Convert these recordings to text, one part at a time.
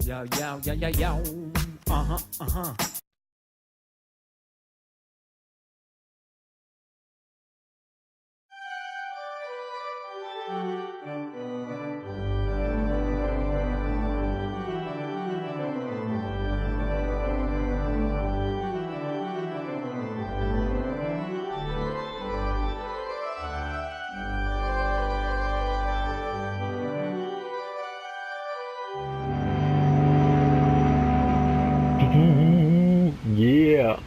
Yo, yo, yo, yo, yo. Uh-huh, uh-huh. Yeah.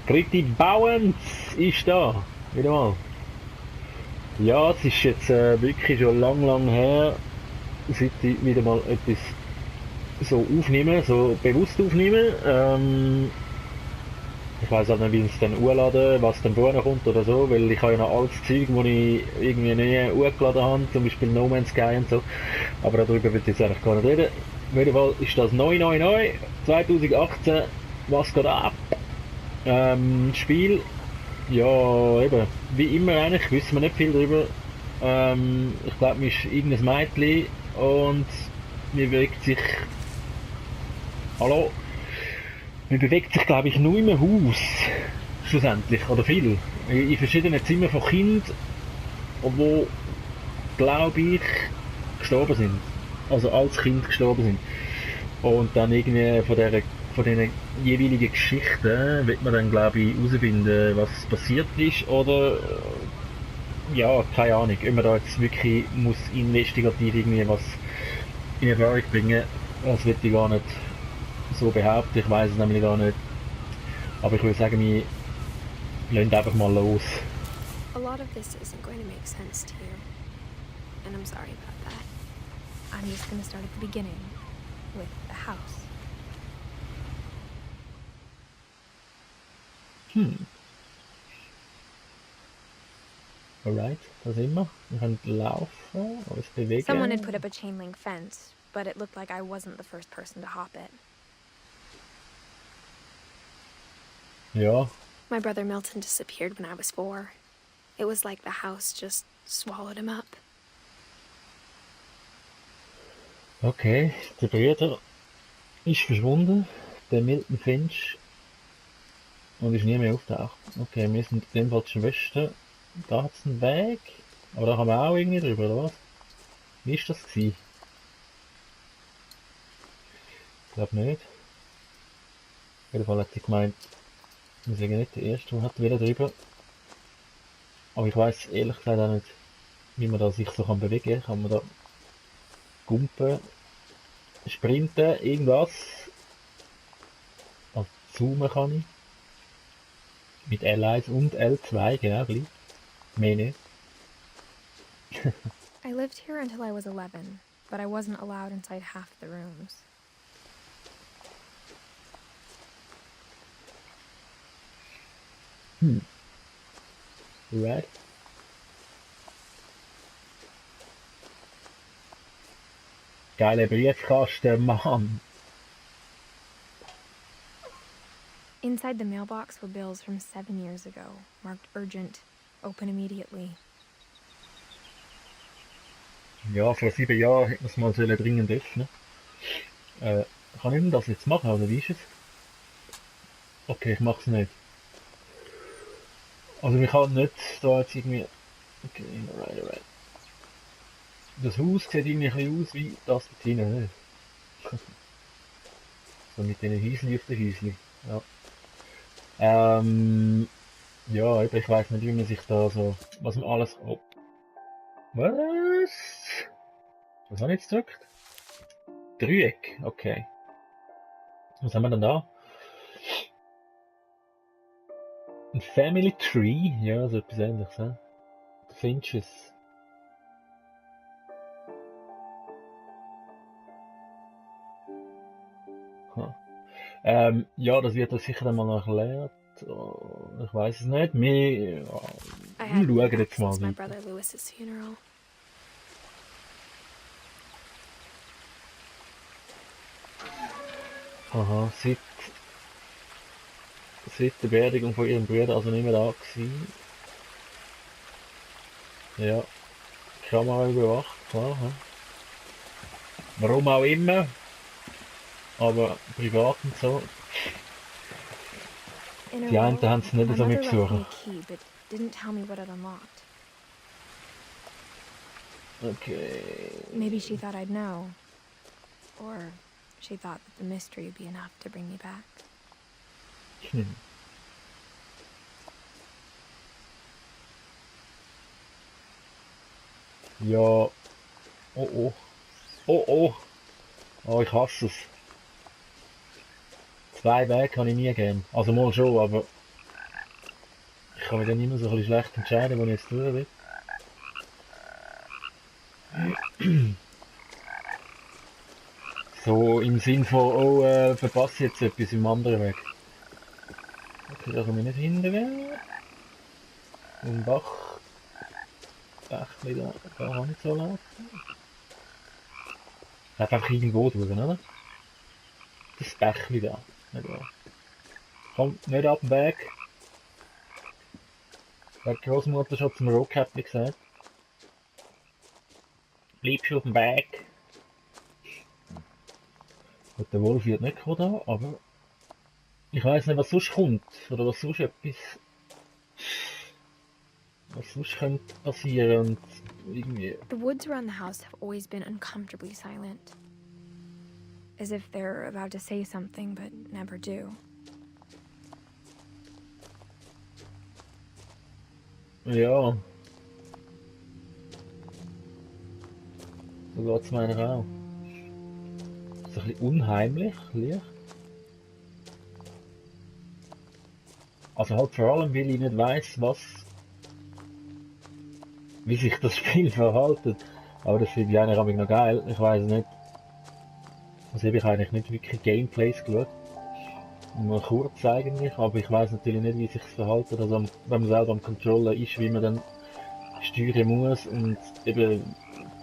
Dritte Bauens ist da. Wieder mal. Ja, es ist jetzt wirklich schon lang her, seit ich wieder mal etwas so aufnehme, so bewusst aufnehme. Ich weiß auch nicht, wie es dann hochladen, was dann vorne kommt oder so, weil ich habe ja noch altes Zeug, das ich irgendwie nie hochgeladen habe, zum Beispiel No Man's Sky und so. Aber darüber wird jetzt eigentlich gar nicht reden. Auf jeden Fall ist das neu 2018. Was geht ab? Spiel, ja, eben, wie immer eigentlich, wissen wir nicht viel darüber. Ich glaube, mir ist irgendein Mädchen und mir bewegt sich, hallo, mir bewegt sich, glaube ich, nur im Haus, schlussendlich, oder viel. In verschiedenen Zimmern von Kindern, wo, glaube ich, gestorben sind. Also als Kind gestorben sind. Und dann irgendwie von diesen jeweiligen Geschichten wird man dann, glaube ich, herausfinden, was passiert ist, oder ja, keine Ahnung, ob man da jetzt wirklich muss investigativ irgendwie was in Erfahrung bringen, das wird ich gar nicht so behaupten, ich weiß es nämlich gar nicht. Aber ich würde sagen, wir lassen einfach mal los. A lot of this isn't going to make sense to you, and I'm sorry about that. I'm just going to start at the beginning, with the house. Alright, da sind wir. Wir können laufen, uns bewegen. Someone had put up a chain link fence, but it looked like I wasn't the first person to hop it. Ja, My brother Milton disappeared when I was 4. It was like the house just swallowed him up. okay, der Bruder ist verschwunden, der Milton Finch, und ist nie mehr auftaucht. Okay, wir sind in dem Fall die Schwester. Da hat es einen Weg, aber da kann man auch irgendwie drüber, oder was? Wie ist das gewesen? Ich glaube nicht. Auf jeden Fall hat sie gemeint, wir sind nicht der Erste, der hat wieder drüber. Aber ich weiß ehrlich gesagt auch nicht, wie man da sich so kann bewegen kann. Kann man da gumpen, sprinten, irgendwas? Also zoomen kann ich. Mit L1 und L2, genau gleich. Mehr nicht. I lived here until I was 11, but I wasn't allowed inside half the rooms. Right. Geile Briefkasten, Mann. Inside the mailbox were bills from 7 years ago, marked urgent, open immediately. Ja, vor 7 Jahren hätte man es mal sollen dringend öffnen. Kann ich denn das jetzt machen, oder wie ist es? Okay, ich mach's nicht. Also ich kann nicht da jetzt irgendwie... Okay, alright. Das Haus sieht irgendwie ein bisschen aus wie das da drinnen, nicht? So mit diesen Häuschen auf den Häuschen. Ja. Ja, ich weiss nicht, wie man sich da so... Was man alles... Oh. Was? Was habe ich jetzt gedrückt? Dreieck, okay. Was haben wir denn da? Ein Family Tree, ja, so etwas ähnliches, hä? Finches. Ja, das wird uns sicher einmal noch erklärt. Oh, ich weiß es nicht. Wir I schauen hadn't been back jetzt mal since my weiter. brother Lewis's funeral. Aha, seit der Beerdigung von ihrem Bruder also nicht mehr da gewesen. Ja, Kamera überwacht, klar. Hä? Warum auch immer. Aber privat und so. In a Die einen row, haben es nicht my so mit mother left me besuchen. a key, but didn't tell me what it unlocked. Okay. Maybe she thought I'd know. Or she thought that the mystery would be enough to bring me back. Hm. Ja. Oh oh. Oh oh. Oh, ich hasse es. 2 Wege kann ich nie gehen. Also mal schon, aber ich kann mich dann immer so ein bisschen schlecht entscheiden, wo ich jetzt tun will. So im Sinn von, oh, verpasse ich jetzt etwas im anderen Weg. Okay, da komme ich nicht hinterher. Im Bach. Bächli da kann nicht so laufen. Einfach irgendwo durch, oder? Das Bächli da. Nicht wahr? Komm, nicht ab dem Weg. Die Großmutter schon zum Roadcapli gesagt. Bleibst du auf dem Weg. Gut, der Wolf wird nicht kommen da, aber ich weiß nicht, was sonst kommt. Oder was sonst etwas. Was sonst könnte passieren und irgendwie. The woods around the house have always been uncomfortably silent. As if they're about to say something but never do. Ja. So geht's meiner auch. So ein bisschen unheimlich, leicht. Also halt vor allem, weil ich nicht weiss, wie sich das Spiel verhaltet. Aber das finde ich eigentlich noch geil. Ich weiss nicht. Also habe ich eigentlich nicht wirklich Gameplays geschaut. Nur kurz eigentlich, aber ich weiss natürlich nicht, wie sich das verhaltet. Also wenn man selber am Controller ist, wie man dann steuern muss und eben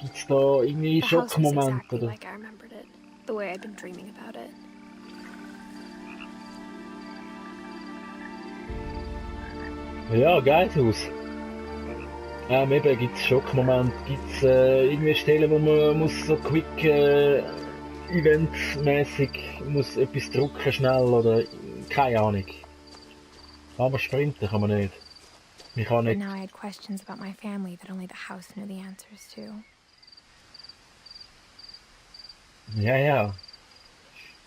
gibt's da irgendwie The house was Schockmomente exactly oder? like I remembered it. The way I'd been dreaming about it. Ja, geiles Haus. Eben gibt's Schockmomente, gibt's irgendwie Stellen, wo man muss so quick eventmäßig muss etwas drucken schnell oder keine Ahnung. Kann man sprinten, kann man nicht. Ich kann But nicht. now I had questions about my family that only the house knew the answers to. Ja, ja.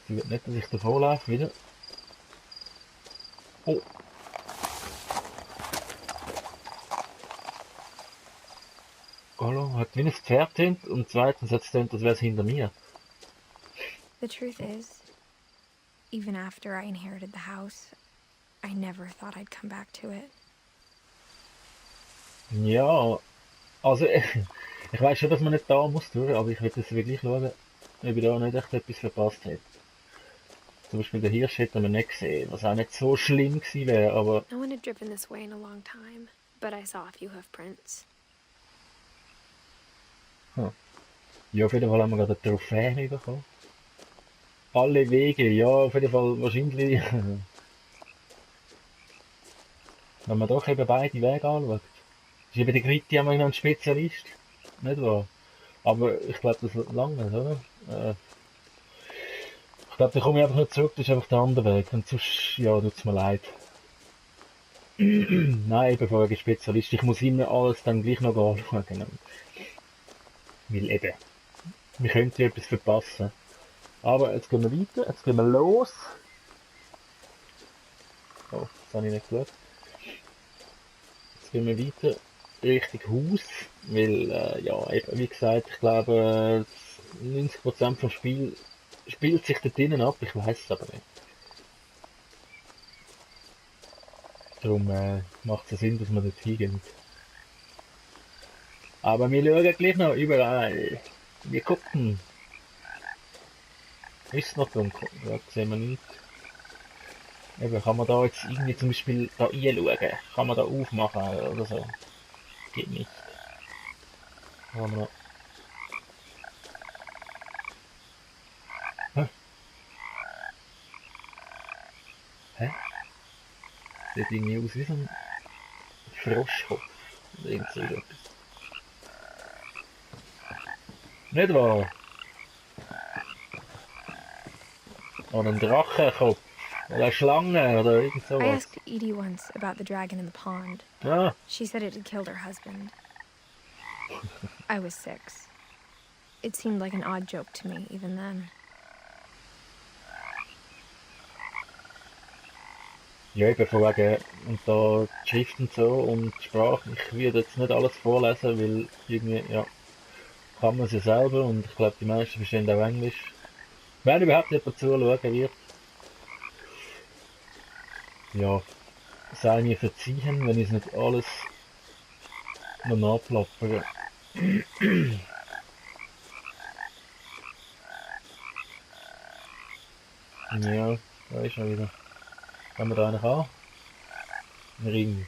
Sie wird nicht, dass ich davon laufe wieder. Oh. Hallo, hat wie ein Pferd tönt und zweitens hat es tönt, als wäre es hinter mir. The truth is, even after I inherited the house, I never thought I'd come back to it. Ja, also ich weiß schon, dass man nicht da muss durch, aber ich will jetzt wirklich schauen, ob ich da nicht echt etwas verpasst hätte. Zum Beispiel den Hirsch hätte man nicht gesehen, was auch nicht so schlimm gewesen wäre, aber No one had driven this way in a long time, but I saw a few hoof prints. ja, auf jeden Fall haben wir gerade eine Trophäe bekommen. Alle Wege, ja, auf jeden Fall wahrscheinlich, wenn man doch eben beide Wege anschaut. Ist eben der Gritti einmal noch ein Spezialist, nicht wahr? Aber ich glaube, das lange nicht, oder? Ich glaube, da komme ich einfach nicht zurück, das ist einfach der andere Weg. Und sonst, ja, tut's mir leid. Nein, eben vorher Spezialist. Ich muss immer alles dann gleich noch anschauen. Weil eben, wir könnten etwas verpassen. Aber jetzt gehen wir weiter, jetzt gehen wir los. Oh, das habe ich nicht geschaut. Jetzt gehen wir weiter Richtung Haus. Weil, ja, eben, wie gesagt, ich glaube, 90% vom Spiel spielt sich dort drinnen ab, ich weiß es aber nicht. Darum macht es Sinn, dass wir dort hingehen. Aber wir schauen gleich noch überall. Wir gucken. Ist noch dunkel? Ja, sehen wir nicht. Eben, kann man da jetzt irgendwie zum Beispiel da reinschauen? Kann man da aufmachen oder so? Geht nicht. Haben wir noch. Hä? Sieht irgendwie aus wie so ein Froschkopf. Oder irgend so etwas. Nicht wahr? Oder ein Drachenkopf. Oder eine Schlange oder irgend I sowas. asked Edie once about the dragon in the pond. Ja, She said it had killed her husband. I was 6. It seemed like an odd joke to me, even then. ja eben von wegen, und da die Schrift und so und die Sprache. Ich werde jetzt nicht alles vorlesen, weil irgendwie, ja, kann man es ja selber und ich glaube die meisten verstehen auch Englisch. Wenn überhaupt jemand zuschauen wird, ja, sei mir verziehen, wenn ich es nicht alles noch nachplappere. Ja, da ist er wieder. Haben wir da einen an? Ein Ring.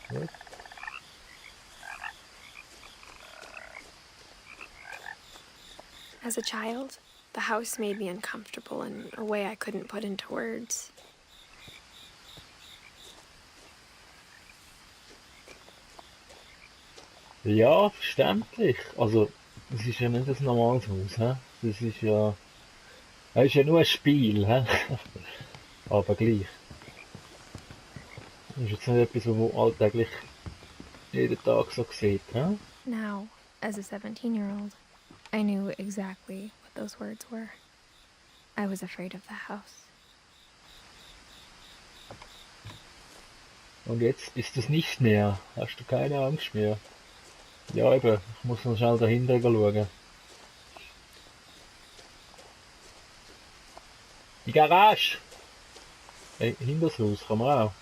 Gut. As a child, the house made me uncomfortable in a way I couldn't put into words. Ja, verständlich. Also, es ist ja nicht ein normales Haus, hä? Das ist ja, es ist ja nur ein Spiel, hä? Aber gleich. Das ist jetzt nicht etwas, was man alltäglich jeden Tag so sieht, hä? Now, as a 17-year-old, I knew exactly what those words were. I was afraid of the house. Und jetzt ist es nicht mehr. Hast du keine Angst mehr? Ja, eben. Ich muss noch schnell dahinter schauen. Die Garage! Hey, hinter das Haus kann man auch.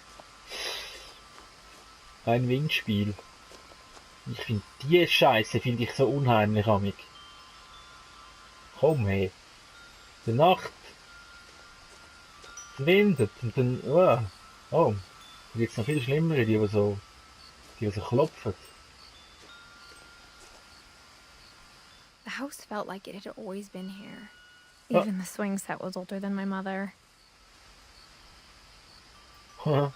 Ein Windspiel. Ich finde die Scheiße finde ich so unheimlich amig. Komm hey. Die Nacht. Es windet und dann. Oh. Da gibt's noch viel schlimmere, die so klopfen. The house felt like it had always been here. Oh. Even the swing set was older than my mother. Ja.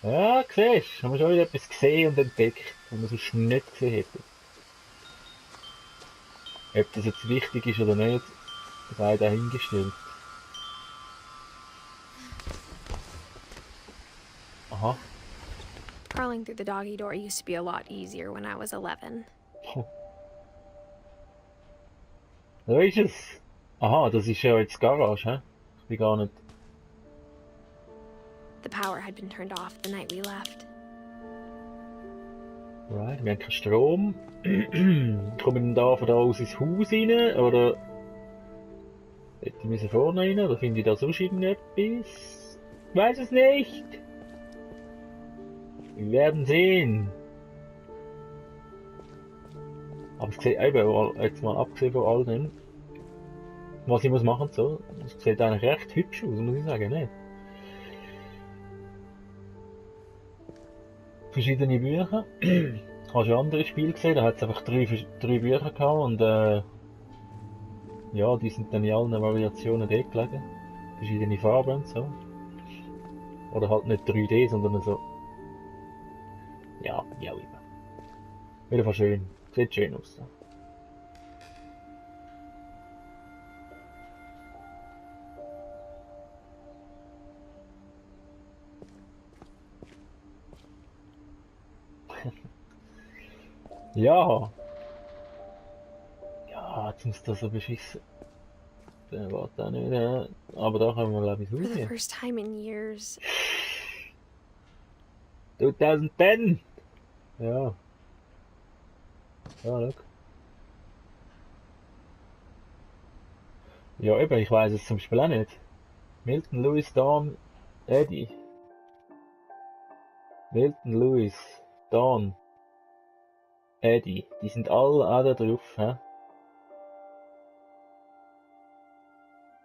Ja, siehst, haben wir schon wieder etwas gesehen und entdeckt, was wir sonst nicht gesehen hätten. Ob das jetzt wichtig ist oder nicht, sei dahingestellt. Aha. Crawling through the doggy door used to be a lot easier when I was 11. Da ist es. Aha, das ist ja jetzt die Garage, hä? Ich bin gar nicht... The power had been turned off the night we left. Right, wir haben keinen Strom. Kommen wir denn da von da aus ins Haus rein? Oder hätte ich vorne rein? Oder finde ich da sonst irgendetwas? Ich weiß es nicht. Wir werden sehen. Aber es sieht eben, jetzt mal abgesehen von all dem, was ich muss machen so, es sieht eigentlich recht hübsch aus, muss ich sagen, ne? Verschiedene Bücher. Hast du schon andere Spiele gesehen? Da hat es einfach drei Bücher gehabt und ja, die sind dann in allen Variationen dort gelegen. Verschiedene Farben und so. Oder halt nicht 3D, sondern so. Ja, wie auch immer. Auf jeden Fall schön. Sieht schön aus. Ja. Ja, jetzt muss das so beschissen. Warte auch nicht, aber da können wir glaube ich For the rausgehen. first time in years, 2010! Ja. Ja, schau. Ja, eben, ich weiß es zum Beispiel auch nicht. Milton Lewis, Dawn, Eddie. Milton Lewis, Dawn, Eddie. Die sind alle auch da drauf, hä?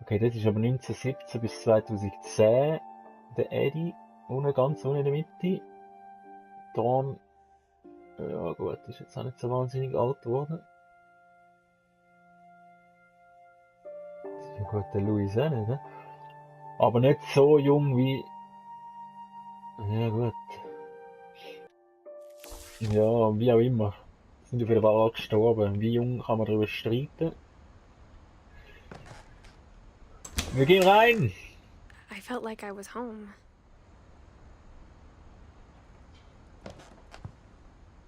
Okay, das ist aber 1917 bis 2010. Der Eddie, unten ganz unten in der Mitte. Dawn, ja gut, ist jetzt auch nicht so wahnsinnig alt geworden. Das ist ja gut, der Louis auch nicht, ne? Aber nicht so jung wie... Ja gut. Ja, wie auch immer. Sind auf jeden Fall alle gestorben. Wie jung kann man darüber streiten? Wir gehen rein! I felt like I was home.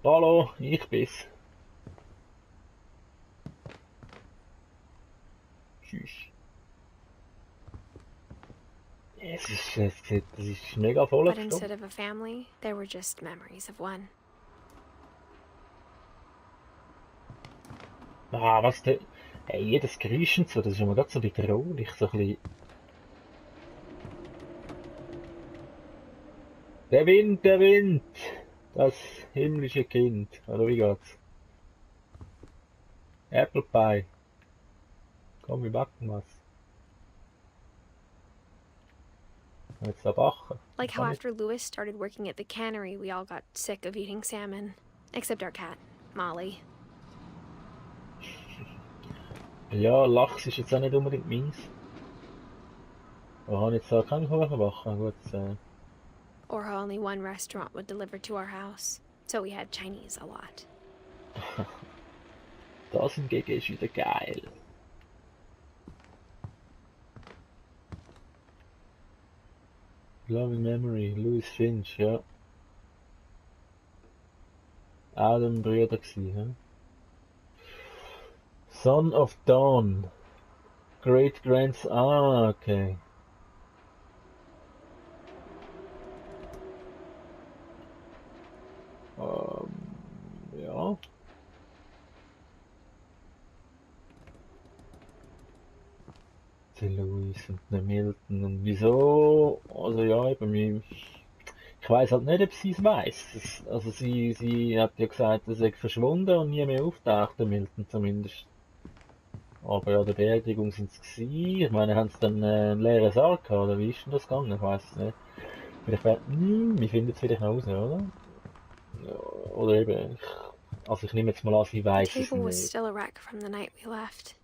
Hallo, ich bin's. Tschüss. Es ist mega voll. But instead of a family, there were just memories of one. Ah, was denn? Hey, jedes Geräusch und so, das ist immer gerade so bedrohlich, so ein bisschen. Der Wind! Das himmlische Kind. Oder wie geht's? Apple Pie. Komm, wir backen was. Jetzt da backen. Like how after Louis started working at the cannery, we all got sick of eating salmon. Except our cat, Molly. Ja, Lachs ist jetzt auch nicht unbedingt meins. Wir haben jetzt da keinen Kuchen backen. Gut, Or how only one restaurant would deliver to our house. So we had Chinese a lot. das hingegen ist wieder geil. Loving Memory, Louis Finch, ja. Adam Brüder gsi, hä? Son of Dawn. Great Grands, okay. Ja. Der Louis und der Milton und wieso? Also ja, ich weiß halt nicht, ob sie es weiss. Also sie hat ja gesagt, er sei verschwunden und nie mehr auftaucht, der Milton zumindest. Aber ja, der Beerdigung sind sie gewesen. Ich meine, haben sie dann einen leeren Sarg gehabt, oder wie ist denn das gegangen? Ich weiß es nicht. Vielleicht wir finden es vielleicht raus, oder? Ja, oder eben, ich nehme jetzt mal an, sie The weiss es table was nicht. still a wreck from the night we left.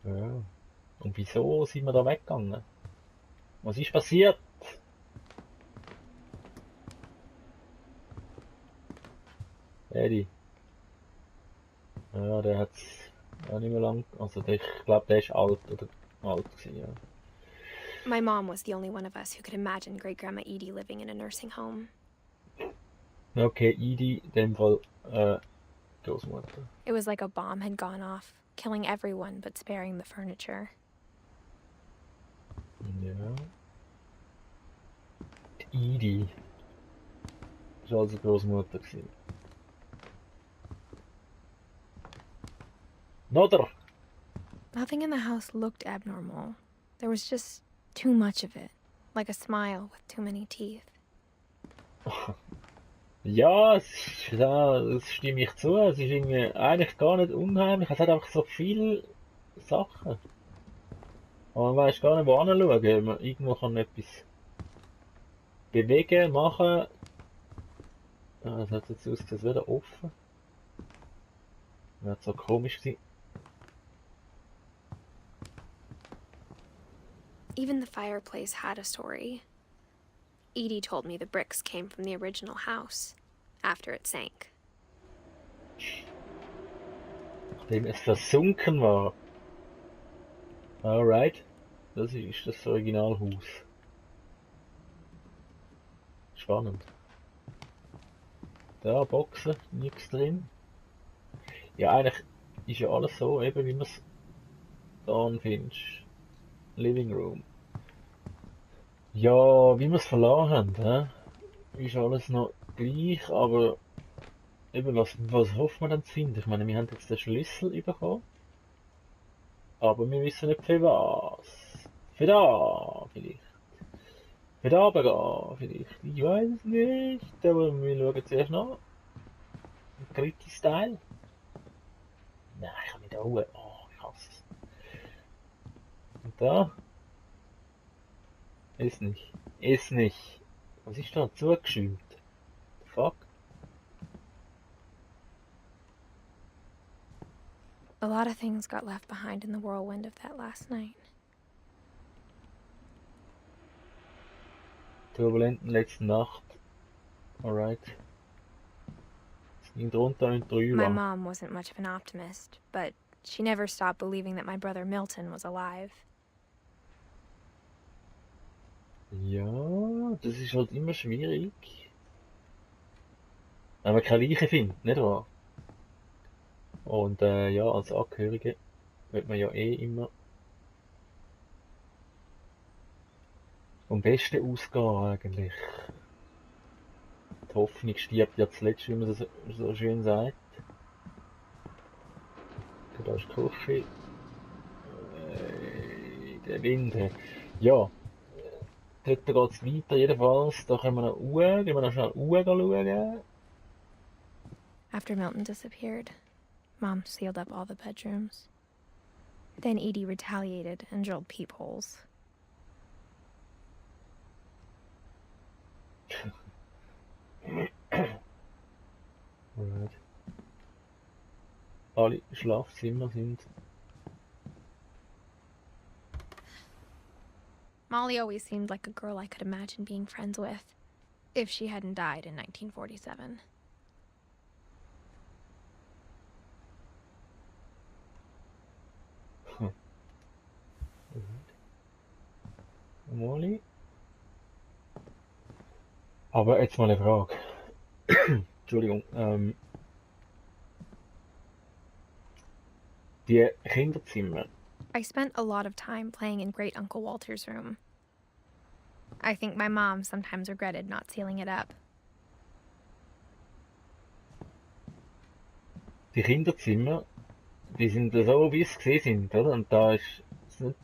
Ja. Und wieso sind wir da weggegangen? Was ist passiert? Eddie. Ja, der hat's auch nicht mehr lang. Also ich glaube, der ist alt oder alt gewesen, ja. My mom was the only one of us who could imagine Great Grandma Edie living in a nursing home. Okay, Edie, in dem Fall Großmutter. It was like a bomb had gone off, killing everyone but sparing the furniture. Ja. Die Edie. Das war also Großmutter gewesen. Nodder! Nothing in the house looked abnormal. There was just too much of it, like a smile with too many teeth. Ja, das stimme ich zu. Es ist irgendwie eigentlich gar nicht unheimlich. Es hat einfach so viele Sachen. Aber man weiß gar nicht, wo hinschauen. Man irgendwo kann etwas bewegen, machen. Ja, das hat jetzt ausgesehen, als wäre offen. Das hat so komisch gewesen. Even the fireplace had a story. Edie told me the bricks came from the original house, after it sank. Nachdem es versunken war. Alright. Das ist das Originalhaus. Spannend. Da, Boxen, nichts drin. Ja, eigentlich ist ja alles so, eben wie man es da findet. Living Room. Ja, wie wir es verloren haben, ist alles noch gleich, aber eben, was hoffen wir denn zu finden? Ich meine, wir haben jetzt den Schlüssel bekommen, aber wir wissen nicht für was. Für da vielleicht. Für da gehen vielleicht. Ich weiß es nicht, aber wir schauen zuerst noch. Ein drittes Teil. Nein, ich kann nicht da hoch. Oh, ich hasse es. Und da? Ist nicht. Ist nicht. Was ist da zugeschüttet? Fuck. A lot of things got left behind in the whirlwind of that last night. Turbulenten letzten Nacht Alright. Es ging drunter und My drüber. mom wasn't much of an optimist, but she never stopped believing that my brother Milton was alive. Ja, das ist halt immer schwierig. Wenn man keine Leiche findet, nicht wahr? Und ja, als Angehörige wird man ja eh immer vom Besten ausgehen eigentlich. Die Hoffnung stirbt ja zuletzt, wie man so schön sagt. Da ist Kaffee. Der Wind. Ja, dort geht's weiter jedenfalls. Da können wir noch gehen wir noch schnell schauen. After Milton disappeared, Mom sealed up all the bedrooms. Then Edie retaliated and drilled peepholes. Alright. Alle Schlafzimmer sind. Molly always seemed like a girl I could imagine being friends with, if she hadn't died in 1947. Molly. Aber jetzt mal eine Frage. Entschuldigung. Die Kinderzimmer. I spent a lot of time playing in Great Uncle Walter's room. I think my mom sometimes regretted not sealing it up. Die Kinderzimmer, die sind so, wie es gesehen sind, oder? Und da ist es nicht,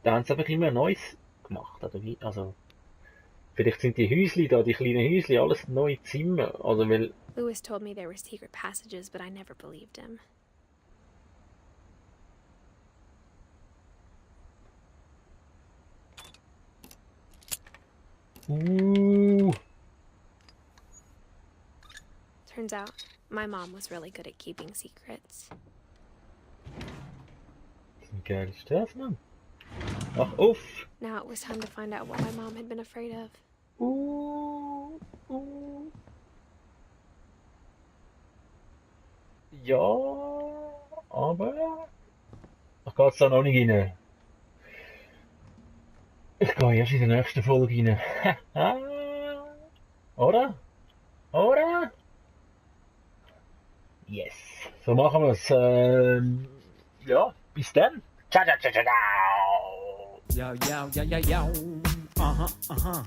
da haben sie einfach immer Neues gemacht, oder wie? Also, vielleicht sind die Häusli da, die kleinen Häusli, alles neue Zimmer, also weil, Lewis told me there were secret passages, but I never believed him. Turns out, my mom was really good at keeping secrets. ein geiles Stoff, Mann. Ach, uff! Now it was time to find out what my mom had been afraid of. Ja, aber ich gehe jetzt da noch nicht rein. Ich gehe erst in der nächsten Folge rein. Oder? Oder? Yes. So machen wir es. Ja, bis dann. Ciao, ciao, ciao, ciao, ciao. Yo, yo, yo, yo, yo. Uh huh, uh huh.